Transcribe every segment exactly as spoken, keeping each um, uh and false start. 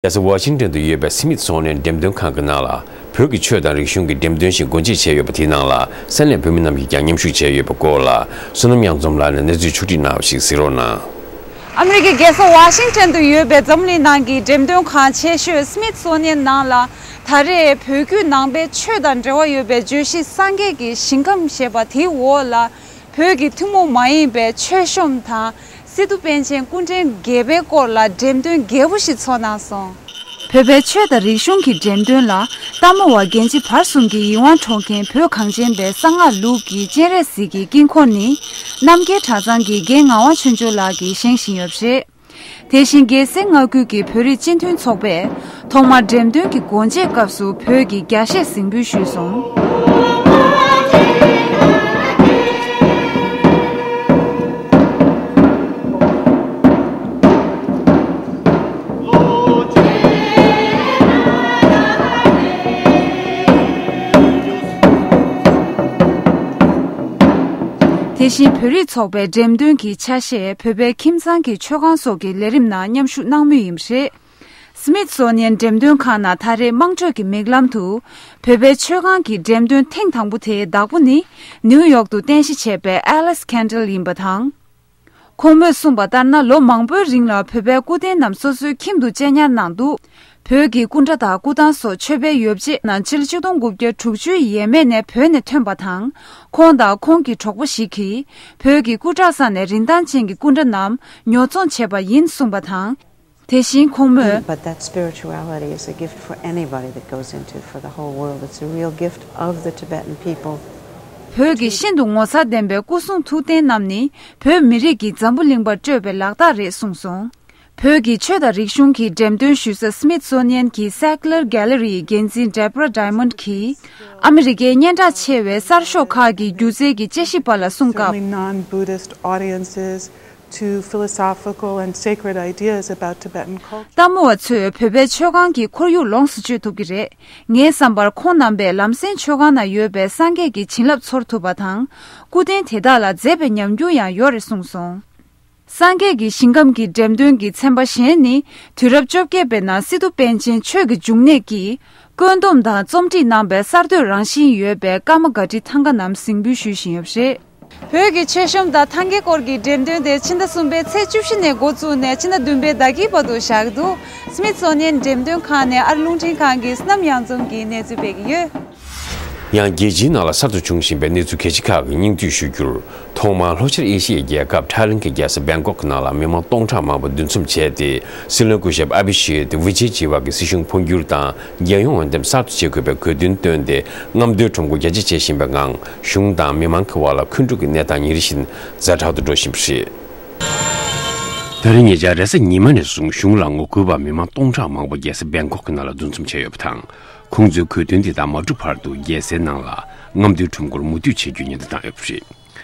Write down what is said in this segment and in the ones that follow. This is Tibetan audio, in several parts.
རྒྱལ་ས་ཝ་ཤིང་ཏན་དུ་ཡོད་པའི་སི་མིད་སོ་ནི་ཡན་འགྲེམས་སྟོན་ཁང་གི་ནང་ལ། བོད་ཀྱི་ཆོས་དང་རིག་གཞུང་གི་འགྲེམས་སྟོན་ཞིག་སྒོ་འབྱེད་བྱས་ཡོད་པ་དེའི་ནང་ལ། ས་གནས་བོད་མི་རྣམས་ཀྱིས་ཀྱང་མཉམ་ཞུགས་བྱས་ཡོད་པའི་སྐོར་ལ། བསོད་ནམས་གཡང་འཛོམས་ལགས་ནས་གནས་ཚུལ་ཕྱོགས་བསྒྲིགས་གནང་བ་ཞིག་གཟིགས་རོགས་གནང་། ཨ་མི་རི་ཀའི་རྒྱལ་ས་ཝ་ཤིང་ཏན་དུ་ཡོད་པའི་འཛམ་གླིང་ནང་གི་འགྲེམས་སྟོན་ཁང་ཆེ་ཤོས་སི་མིད་སོ་ནི་ཡན་ནང་ལ། ད་རེས་བོད་བརྒྱུད་ནང་པའི་ཆོས་དང་འབྲེལ་བ་ཡོད་པའི་བརྗོད་གཞི་སངས་རྒྱས་ཀྱི་ཞིང་ཁམས་ཞེས་པ་དེའི་འོག་ལ། བོད་ཀྱི་ཐུན་མོང་མ་ཡིན་པའི་མཆོད་གཤོམ་དང་། སི་ཏུ་པཎ་ཆེན་སྐུ་ཕྲེང་བརྒྱད་པའི་སྐོར་ལ་འགྲེམས་སྟོན་རྒྱས་པོ་ཞིག་ཚོགས་གནང་སོང་། བོད་པའི་ཆོས་དང་རིག་གཞུང་གི་འགྲེམས་སྟོན་ལ། ལྟད་མོ་བ་རྒན་བྱིས་བར་གསུམ་གྱི་ཡིད་དབང་འཕྲོག་མཁན་བོད་གངས་ཅན་པའི་གསང་སྔགས་ལུགས་ཀྱི་སྤྱན་རས་གཟིགས་ཀྱི་དཀྱིལ་འཁོར་ནི། རྣམ་རྒྱལ་གྲྭ་ཚང་གི་རྒན་ངག་དབང་ཆོས་འབྱོར་ལགས་ཀྱིས་བཞེངས་བཞིན་ཡོད་པ་རེད། དེ་བཞིན་རྒྱལ་སའི་མངའ་ཁུལ་གྱི་བོད་རིགས་སྤྱི་མཐུན་ཚོགས་པས་ཐོག་མར་འགྲེམས་སྟོན་གྱི་སྒོ་འབྱེད་སྐབས་སུ་བོད་ཀྱི་རྒྱ་གཞས་གཟིགས་འབུལ་ཞུས་སོང་། དེ་བཞིན་བོད་རིགས་ཚོགས་པའི་འགྲེམས་སྟོན་གྱི་ཆ་ཤས་བོད་པའི་ཁྱིམ་ཚང་གི་མཆོད་ཁང་སོགས་ཀྱི་ལས་རིམ་ནང་མཉམ་ཞུགས་གནང་མུས་ཡིན་པ་རེད། སི་མིད་སོ་ནི་ཡན་འགྲེམས་སྟོན་ཁང་ནང་ད་རེས་དམངས་ཁྲོད་ཀྱི་མིག་ལམ་དུ། བོད་པའི་མཆོད་ཁང་གི་འགྲེམས་སྟོན་ཐེངས་དང་པོ་དེའི་བདག་པོ་ནི། ནིའུ་ཡོག་ཏུ་རྟེན་གཞི་བྱས་པའི་ཨེ་ལིས་ཁན་ཌལ་ཡིན་པ་དང་། ཁོང་མོས་གསུངས་པ་ལྟར་ན། ལོ་མང་པོའི་རིང་ལ་བོད་པའི་སྐུ་རྟེན་རྣམས་སོ་སོའི་ཁྱིམ་དུ་གཅེས་ཉར་གནང་འདུག་བོད་ཀྱི་སྐུ་འདྲ་དང་སྐུ་ཐང་སོགས་མཆོད་པའི་ཡོ་བྱད་རྣམས་ཕྱི་ལོ་ཆིག་སྟོང་དགུ་བརྒྱ་དྲུག་ཅུའི་ཡས་མས་ནས་བོད་ནས་ཐོན་པ་དང་། ཁོང་དང་ཁོང་གི་གྲོགས་པོ་ཞིག་གིས་བོད་ཀྱི་སྐུ་དྲག་ས་ནས་རིན་ཐང་ཅན་གྱི་སྐུ་འདྲ་རྣམས་ཉོ་ཚོང་བྱས་པ་ཡིན་གསུངས་པ་དང་། དེ་བཞིན་ཁོང་མོས། But that spirituality is a gift for anybody that goes into it, for the whole world. It's a real gift of the Tibetan people. བོད་ཀྱི་ཤིན་ཏུ་ངོ་མཚར་ལྡན་པའི་སྐུ་གསུང་ཐུགས་རྟེན་རྣམས་ནི་བོད་མི་རིགས་ཀྱིས་འཛམ་བུ་གླིང་པར་སྤྲོད་པའི་ལག་རྟགས་རེད་གསུངས་སོང་། བོད་ཀྱི་ཆོས་དང་རིག་གཞུང་གི་འགྲེམས་སྟོན་ཞུ་ས་སི་མིད་སོ་ནི་ཡན་གྱི་སེ་ཀུ་ལར་གྷེ་ལེ་རི་ཡི་འགན་འཛིན་ཌེ་བྷ་ར་ཌའི་མོན་ཌ་གིས། ཨ་མི་རི་ཀའི་སྙན་གྲགས་ཆེ་བའི་གསར་ཤོག་ཁག་གི་སྒྱུ་རྩལ་གྱི་དཔྱད་ཞིབ་པ་ལ་གསུངས་སྐབས། Certainly non-Buddhist audiences to philosophical and sacred ideas about Tibetan culture. ལྟད་མོ་བ་ཚོས་བོད་པའི་མཆོད་ཁང་གི་ཁོར་ཡུག་ལོངས་སུ་སྤྱོད་ཐུབ་ཀྱི་རེད། ངའི་བསམ་པར་ཁོང་རྣམ་པས་ལམ་སེང་མཆོད་ཁང་ན་ཡོད་པའི་སངས་རྒྱས་ཀྱི་བྱིན་རླབས་ཚོར་ཐུབ་པ་དང་། སྐུ་རྟེན་དེ་དག་ལ་མཛེས་པའི་ཉམས་འགྱུར་ཡང་ཡོད་རེད་གསུངས་སོང་། སངས་རྒྱས་ཀྱི་ཞིང་ཁམས་ཀྱི་འགྲེམས་སྟོན་གྱི་ཚན་པ་གཞན་ནི། དུས་རབས་བཅོ་བརྒྱད་པའི་ནང་སི་ཏུ་པཎ་ཆེན་ཆོས་ཀྱི་འབྱུང་གནས་ཀྱིས། བཀོད་འདོམས་དང་རྩོམ་སྒྲིག་གནང་བའི་གསར་གཏོད་རང་བཞིན་ཡོད་པའི་ཀརྨ་སྒར་ཊི་ཐང་ཀ་རྣམས་གཟིགས་འབུལ་ཞུས་བཞིན་ཡོད་པ་རེད། བོད་ཀྱི་མཆོད་གཤོམ་དང་ཐང་ཀའི་སྐོར་གྱི་འགྲེམས་སྟོན་དེ་ཕྱི་ཟླ་གསུམ་པའི་ཚེས་བཅུ་བཞི་ནས་འགོ་བཙུགས་ནས་ཕྱི་ཟླ་བདུན་པའི་ཟླ་དཀྱིལ་བར་དུ་བཞག་འདུག་སི་མིད་སོ་ནི་ཡན་འགྲེམས་སྟོན་ཁང་ནས་ཨ་རི་རླུང་འཕྲིན་ཁང་གི་བསོད་ནམས་གཡང་འཛོམས་ཀྱིས་གནས་ཚུལ་སྤེལ་གྱི་ཡོད། ཡང་རྒྱལ་སྤྱིའི་ནང་ལ་གསར་དུ་བྱུང་བཞིན་པའི་གནས་ཚུལ་གལ་ཆེ་ཁག་གི་སྙིང་བསྡུས་ཞུ་རྒྱུར། ཐོག་མར་ལྷོ་ཤར་ཨེ་ཤི་ཡའི་རྒྱལ་ཁབ་ཐའི་ལེན་གྱི་རྒྱལ་ས་བེང་ཀོག་གི་ནང་ལ་མི་མང་སྟོང་ཕྲག་མང་པོ་འདུ་འཛོམས་བྱས་ཏེ། སྲིད་བློན་སྐུ་ཞབས་ཨ་བྷི་ཞེད་ཝི་ཇེ་ཇི་ཝ་གི་སྲིད་གཞུང་འཕོ་འགྱུར་དང་རྒྱལ་ཡོངས་འོས་འདེམས་གསར་དུ་བྱེད་དགོས་པའི་དགོས་འདུན་བཏོན་ཏེ། རྔམ་སྟོན་ཁྲོམ་སྐོར་རྒྱ་ཆེ་བྱེད་བཞིན་པའི་ངང་། གཞུང་དང་མི་མང་གི་བར་ལ་འཁོན་འཁྲུག་གི་གནས་སྟངས་ཉིན་རེ་བཞིན་ཛ་དྲག་ཏུ་འགྲོ་བཞིན་པ་རེད། ད་རིང་ཉེ་ཆར་རེས་གཟའ་ཉི་མ་ནས་བཟུང་གཞུང་ལ་ངོ་རྒོལ་བ་མི་མང་སྟོང་ཕྲག་མང་པོ་རྒྱལ་ས་བེང་ཀོག་གི་ནང་ལ་འདུ་འཛོམས་བྱས་ཡོད་པ་དང་། ཁོང་ཚོའི་དགོས་འདུན་དེ་དག་མ་འགྲུབ་བར་དུ་རྒྱལ་སའི་ནང་ལ་རྔམ་སྟོན་ཁྲོམ་སྐོར་མུ་མཐུད་བྱེད་རྒྱུའི་ཉེན་བརྡ་བཏང་ཡོད་པ་རེད།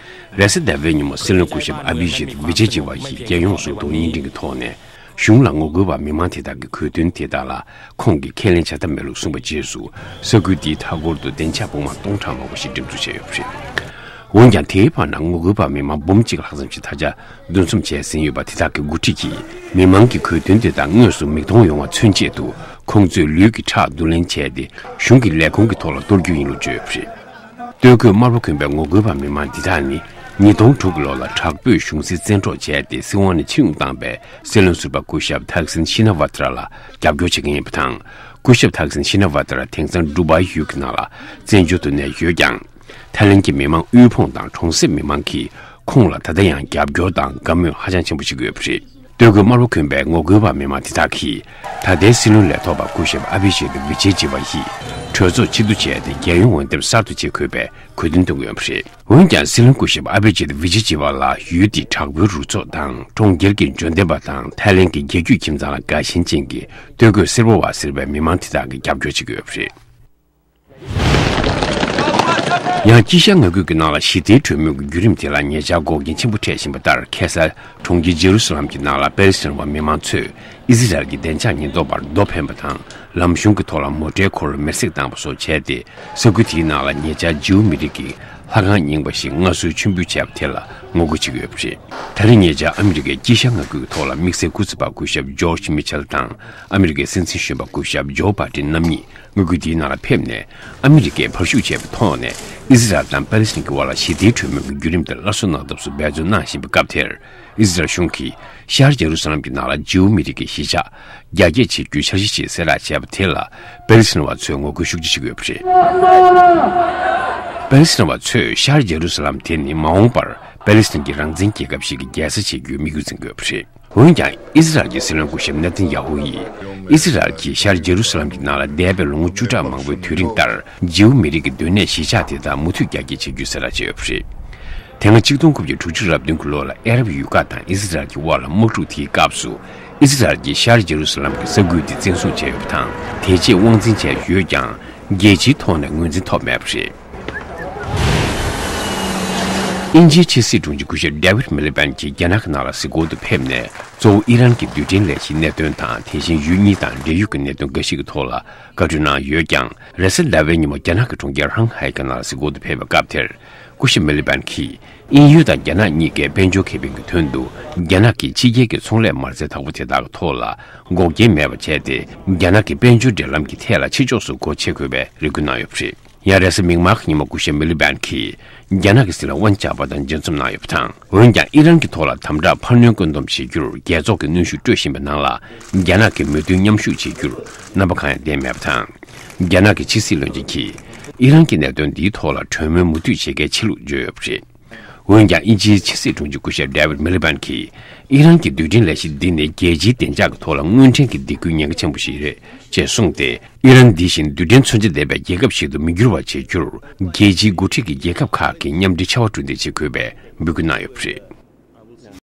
རེས་གཟའ་ཟླ་བའི་ཉིན་མོ་སྲིད་བློན་སྐུ་ཞབས་ཨ་བྷི་ཞིད་ཝི་ཇེ་ཇི་ཝ་ཡིས་རྒྱལ་ཡོངས་སུ་གདོང་བརྙན་འཕྲིན་གྱི་ཐོག་ནས་གཞུང་ལ་ངོ་རྒོལ་བ་མི་མང་དེ་དག་གི་དགོས་འདུན་དེ་དག་ལ་ཁོང་གིས་ཁས་ལེན་བྱ་ཐབས་མེད་ལུགས་གསུངས་པའི་རྗེས་སུ། ས་ཁུལ་འདིའི་མཐའ་འཁོར་དུ་བདེ་འཇགས་དཔུང་དམག་སྟོང་ཕྲག་མང་པོ་ཞིག་འགྲེམས་འཛུགས་བྱས་ཡོད་པ་རེད། འོན་ཀྱང་། དེའི་བར་ན་ངོ་རྒོལ་བ་མི་མང་འབུམ་གཅིག་ལྷག་ཙམ་ཞིག་ད་ཆ་འདུ་འཛོམས་བྱས་ཟིན་ཡོད་པ་དེ་དག་གི་འགོ་ཁྲིད་ཀྱིས། མི་མང་གི་དགོས་འདུན་དེ་དག་དངོས་སུ་མིག་མཐོང་ཡོང་བ་མཚོན་ཆེད་དུ། ཁོང་ཚོས་ལུས་ཀྱི་ཁྲག་བསྡུ་ལེན་བྱས་ཏེ། གཞུང་གི་ལས་ཁུངས་ཀྱི་ཐོག་ལ་གཏོར་རྒྱུ་ཡིན་ལུགས་བརྗོད་ཡོད་པ་རེད། སྟོད་གོས་དམར་པོ་གོན་པའི་ངོ་རྒོལ་བ་མི་མང་འདི་དག་ནི། ཉིས་སྟོང་དྲུག་གི་ལོ་ལ་དྲག་པོས་གཞུང་སྲིད་བཙན་འཕྲོག་བྱས་ཏེ། སྲིད་དབང་ནས་ཕྱིར་འབུད་བཏང་པའི་སྲིད་བློན་ཟུར་པ་སྐུ་ཞབས་ཐག་སིན་ཤི་ན་ཝ་ཏྲ་ལ་རྒྱབ་སྐྱོར་བྱེད་མཁན་ཡིན་པ་དང་། སྐུ་ཞབས་ཐག་སིན་ཤི་ན་ཝ་ཏྲ་དེང་སང་ཌུ་བའི་ཡུལ་གྱི་ནང་ལ་བཙན་བྱོལ་དུ་གནས་ཡོད་ཀྱང་། ཐའི་ལེན་གྱི་མི་མང་དབུལ་ཕོངས་དང་གྲོང་གསེབ་མི་མང་གིས་ཁོང་ལ་ད་ལྟ་ཡང་རྒྱབ་སྐྱོར་དང་དགའ་མོས་ཧ་ཅང་ཆེན་པོ་བྱེད་ཀྱི་ཡོད་པ་རེད། སྟོད་གོས་དམར་པོ་གོན་པའི་ངོ་རྒོལ་བ་མི་མང་དེ་དག་གིས། ད་ལྟའི་སྲིད་བློན་ལས་ཐོག་པ་སྐུ་ཞབས་ཨ་བྷི་ཞེ་ཏི་བི་ཇེ་ཇི་ཝ་ཡིས་གྲོས་ཚོགས་ཕྱིར་བསྡུ་བྱས་ཏེ། རྒྱལ་ཡོངས་འོས་འདེམས་གསར་དུ་བྱེད་དགོས་པའི་དགོས་འདུན་གཏོང་གི་ཡོད་པ་རེད། འོན་ཀྱང་། སྲིད་བློན་སྐུ་ཞབས་ཨ་བྷི་ཇི་ཏི་བི་ཇེ་ཇི་ཝ་ལ་ཡུལ་དེའི་དྲག་པོའི་རུ་ཚོགས་དང་། གྲོང་ཁྱེར་གྱི་འབྱོར་ལྡན་པ་དང་། ཐའི་ལེན་གྱི་རྒྱལ་རྒྱུད་ཁྱིམ་ཚང་ལ་དགའ་ཞེན་ཅན་གྱི་སྟོད་གོས་སེར་པོ་བ་ཟེར་བའི་མི་མང་དེ་དག་གིས་རྒྱབ་སྐྱོར་བྱེད་ཀྱི་ཡོད་པ་རེད། ཡང་དཀྱིལ་ཤར་མངའ་ཁུལ་གྱི་ནང་ལ་ཞི་བདེའི་གྲོས་མོལ་གྱི་བརྒྱུད་རིམ་དེ་ལ་ཉེ་ཆར་འགོག་རྐྱེན་ཆེན་པོ་འཕྲད་བཞིན་པ་ལྟར། ཁ་སང་གྲོང་ཁྱེར་ཇེ་རུ་སཱ་ལམ་གྱི་ནང་ལ་པེ་ལེ་སི་ཐན་བ་མི་མང་ཚོས་ཨི་ཟི་རལ་གྱི་བདེ་འཇགས་ཉེན་རྟོག་པར་རྡོ་འཕེན་པ་དང་། ལམ་གཞུང་གི་ཐོག་ལ་མོ་ཊའི་འཁོར་ལོ་མེར་སྲེག་བཏང་བ་སོགས་བྱས་ཏེ། ས་ཁུལ་དེའི་ནང་ལ་ཉེ་ཆར་ཇིའུ་མི་རིགས་ཀྱི་ ལྷ་ཁང་རྙིང་པ་ཞིག་སྔར་གསོའི་མཆོད་འབུལ་བྱས་པ་དེ་ལ་ངོ་རྒོལ་བྱེད་ཀྱི་ཡོད་པ་རེད། ད་རེས་ཉེ་ཆར་ཨ་མི་རི་ཀའི་དཀྱིལ་ཤར་མངའ་ཁུལ་གྱི་ཐོག་ལ་དམིགས་བསལ་སྐུ་ཚབ་པ་སྐུ་ཞབས་ཇོརྗ་མི་ཆེལ་དང་ཨ་མི་རི་ཀའི་སྲིད་འཛིན་གཞོན་པ་སྐུ་ཞབས་ཇོ་བྷ་ཏིན་རྣམ་གཉིས་མངའ་ཁུལ་དེའི་ནང་ལ་ཕེབས་ནས་ཨ་མི་རི་ཀས་བར་ཞུགས་བྱས་པའི་ཐོག་ནས་ཨི་ཟི་རལ་དང་པ་ལི་སི་ཐན་གྱི་དབར་ལ་ཞི་བདེའི་གྲོས་མོལ་གྱི་བརྒྱུད་རིམ་དེར་སླར་གསོ་གནང་ཐབས་སུ་འབད་བརྩོན་གནང་བཞིན་པའི་སྐབས་དེར། ཨི་ཟི་རལ་གཞུང་གིས་ཤར་ཇེ་རུ་སཱ་ལམ་གྱི་ནང་ལ་ཇིའུ་མི་རིགས་ཀྱི་གཞིས་ཆགས་རྒྱ་སྐྱེད་བྱེད་རྒྱུའི་འཆར་གཞི་ཞིག་གསལ་བསྒྲགས་བྱས་པ་དེ་ལ་པེ་ལི་སི་ཐན་བ་ཚོས་ངོ་རྒོལ་ཤུགས་ཆེ་བྱེད་ཀྱི་ཡོད་པ་རེད། པེ་ལི་སི་ཐན་བ་ཚོས་ཤར་ཇེ་རུ་སཱ་ལམ་དེ་ནི་མ་འོངས་པར་པེ་ལི་སི་ཐན་གྱི་རང་བཙན་རྒྱལ་ཁབ་ཞིག་གི་རྒྱལ་ས་བྱེད་རྒྱུའི་དམིགས་ཡུལ་འཛིན་གྱི་ཡོད་པ་རེད། འོན་ཀྱང་ཨི་ཟི་རལ་གྱི་སྲིད་བློན་སྐུ་ཞབས་ནེ་ཐན་ཡ་ཧུ་ཡིས་ཨི་ཟི་རལ་གྱིས་ཤར་ཇེ་རུ་སཱ་ལམ་གྱི་ནང་ལ་འདས་པའི་ལོ་ངོ་བཅུ་ཕྲག་མང་པོའི་དུས་རིང་ལྟར་ཇིའུ་མི་རིགས་ཀྱི་སྡོད་གནས་གཞིས་ཆགས་དེ་དག་མུ་མཐུད་རྒྱ་སྐྱེད་བྱེད་རྒྱུའི་གསལ་བསྒྲགས་བྱས་ཡོད་པ་རེད། དེ་སྔ་ཆིག་སྟོང་དགུ་བརྒྱ་དྲུག་ཅུ་རེ་བདུན་གྱི་ལོ་ལ་ཨ་རབ་ཡུལ་ཁག་དང་ཨི་ཟི་རལ་གྱི་དབར་ལ་དམག་འཁྲུག་དེའི་སྐབས་སུ་ཨི་ཟི་རལ་གྱིས་ཤར་ཇེ་རུ་སཱ་ལམ་གྱི་ས་ཁུལ་དེ་བཙན་བཟུང་བྱས་ཡོད་པ་དང་། དེ་རྗེས་དབང་འཛིན་བྱས་ཡོད་ཀྱང་རྒྱལ་སྤྱིའི་ཐོག་ནས་ངོས་འཛིན་ཐོབ་མེད་པ་རེད། དབྱིན་ཇིའི་ཕྱི་སྲིད་དྲུང་ཆེ་སྐུ་ཞབས་ཌེ་ཝིད་མི་ལི་བན་གྱིས་རྒྱ་ནག་གི་ནང་ལ་གཟིགས་སྐོར་དུ་ཕེབས་ནས་གཙོ་བོ་ཨི་རན་གྱི་རྡུལ་ཕྲན་ལས་གཞིའི་གནད་དོན་དང་དེ་བཞིན་ཡུལ་གཉིས་དང་འབྲེལ་ཡོད་ཀྱི་གནད་དོན་འགའ་ཞིག་གི་ཐོག་ལ་བཀའ་འཁྲོལ་གནང་ཡོད་ཀྱང་། རེས་གཟའ་ཟླ་བའི་ཉིན་མོ་རྒྱ་ནག་གི་གྲོང་ཁྱེར་ཧང་ཧའེ་གྱི་ནང་ལ་གཟིགས་སྐོར་དུ་ཕེབས་པའི་སྐབས་དེར། སྐུ་ཞབས་མི་ལི་བན་གྱིས་དབྱིན་ཡུལ་དང་རྒྱ་ནག་གཉིས་ཀས་དཔལ་འབྱོར་ཁེ་ཕན་གྱི་དོན་དུ་རྒྱ་ནག་གི་ཕྱི་རྒྱལ་གྱི་ཚོང་ལས་མ་རྩའི་བདག་པོ་དེ་དག་གི་ཐོག་ལ་འགོག་རྐྱེན་མེད་པ་བྱས་ཏེ། རྒྱ་ནག་གི་དཔལ་འབྱོར་འབྲེལ་ལམ་གྱི་ཐད་ལ་ཕྱི་ཕྱོགས་སུ་སྒོ་ཕྱེ་དགོས་པའི་རེ་སྐུལ་གནང་ཡོད་པ་རེད། ཡང་རེས་གཟའ་མིག་དམར་གྱི་ཉིན་མོ་སྐུ་ཞབས་མི་ལི་བན་གྱིས་རྒྱ་ནག་གི་སྲིད་བློན་ཝན་ཅཱ་པ་དང་མཇལ་འཛོམས་གནང་ཡོད་པ་དང་། འོན་ཀྱང་ཨི་རན་གྱི་ཐོག་ལ་དམ་དྲག་འཕར་སྣོན་བཀོད་འདོམས་བྱེད་རྒྱུར་རྒྱལ་ཚོགས་ཀྱི་གནོན་ཤུགས་སྤྲོད་བཞིན་པའི་ནང་ལ། རྒྱ་ནག་གིས་མོས་མཐུན་མཉམ་ཞུགས་བྱེད་རྒྱུར་རྣམ་པ་གང་ཡང་བསྟན་མེད་པ་དང་། རྒྱ་ནག་གི་ཕྱི་སྲིད་བློན་ཆེན་གྱིས་ཨི་རན་གྱི་གནད་དོན་འདིའི་ཐོག་ལ་གྲོས་མོལ་མུ་མཐུད་བྱེད་གལ་ཆེ་ལུགས་བརྗོད་ཡོད་པ་རེད། འོན་ཀྱང་དབྱིན་ཇིའི་ཕྱི་སྲིད་དྲུང་ཆེ་སྐུ་ཞབས་ཌེ་ཝིད་མི་ལི་བན་གྱིས་ཨི་རན་གྱི་རྡུལ་ཕྲན་ལས་གཞི་འདི་ནི་རྒྱལ་སྤྱིའི་བདེ་འཇགས་ཀྱི་ཐོག་ལ་སྔོན་ཐོན་གྱི་སྡིགས་སྐུལ་ཉེན་ཁ་ཆེན་པོ་ཞིག་རེད་ཅེས་གསུངས་ཏེ། ཨི་རན་འདི་བཞིན་རྡུལ་ཕྲན་མཚོན་ཆ་ལྡན་པའི་རྒྱལ་ཁབ་ཞིག་ཏུ་མི་འགྱུར་བ་བྱེད་རྒྱུར་རྒྱལ་སྤྱིའི་འགོ་ཁྲིད་ཀྱིས་རྒྱལ་ཁབ་ཁག་གིས་མཉམ་འབྲེལ་བྱ་བ་གྲུ་འདེགས་བྱེད་དགོས་པའི་འབོད་སྐུལ་གནང་ཡོད་པ་རེད།